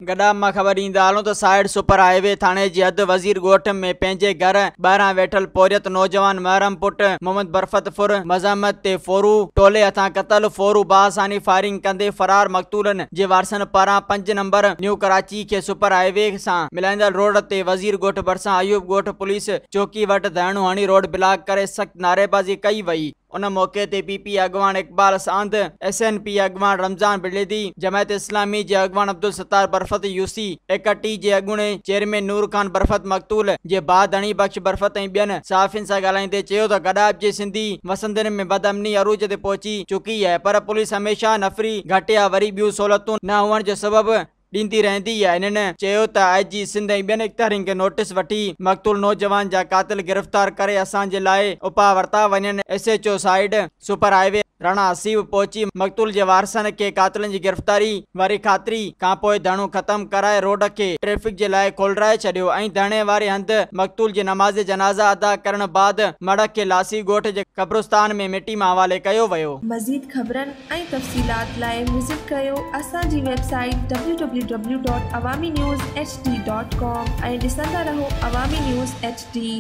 گڏاپ مان خبر ڏيندا هلون ته ساهڙ سپر هاء وي ٿاڻي جي حد وزير ڳوٺ ۾ پنهنجي گهر ٻاهران ويٺل پورهيت نوجوان محرم پٽ محمد برفت ڦر مزاحمت تي ڦورو ٽولي هٿان قتل، ڦورو باآساني فائرنگ ڪندي فرار مقتولن جي وارثن پاران پنج نمبر نيو ڪراچي کي سپر هاء وي سان ملائيندڙ روڊ تي وزير ڳوٺ ڀرسان ايوب ڳوٺ پوليس چوڪي وٽ ڌرڻو هڻي روڊ بلاڪ ڪري سخت نعريبازي ڪئي وئي. ان موقعي تي پي پي اڳواڻ Iqbal Sand, S N P اڳواڻ رمضان بليدي، جماعت اسلامي جي اڳواڻ عبدالستار برفت، يو سي ايڪٽي جي اڳوڻي چيئرمين نور خان برفت مقتول جي ڀاء ڌڻي بخش برفت ۽ ٻين صحافين سان ڳالهائيندي چيو ته گڏاپ جي سنڌي وسندين ۾ بدامني عروج تي پهچي چڪي آهي پر پوليس هميشه نفري گهٽ يا وري ٻيون سهولتون نه هئڻ جو سبب ڏيندي رهندي آهي. هنن چيو ته آء جي سنڌ ۽ ٻين اختيارين کي نوٽيس وٺي مقتول نوجوان جا قاتل گرفتار ڪري اسان جي لاء اپاء ورتا وڃن. S H O side super highway Rana Haseeb پهچي مقتول جي وارثن کي قاتلن جي گرفتاري واري خاطري کانپوء ڌرڻو ختم ڪرائي روڊ کي ٽريفڪ جي لاء کولرائي ڇڏيو ۽ ڌرڻي واري هنڌ مقتول جي نماز جنازه ادا ڪرڻ بعد مڙهه کي لاسي ڳوٺ جي قبرستان ۾ مٽي ماء حوالي ڪيو ويو. مزيد خبرن ۽ تفصيلات لاء وزٽ ڪريو اسان جي website W W W dot Awami news H D dot com ۽ ڏسندا رهو عوامي نيوز ايڇ ڊي.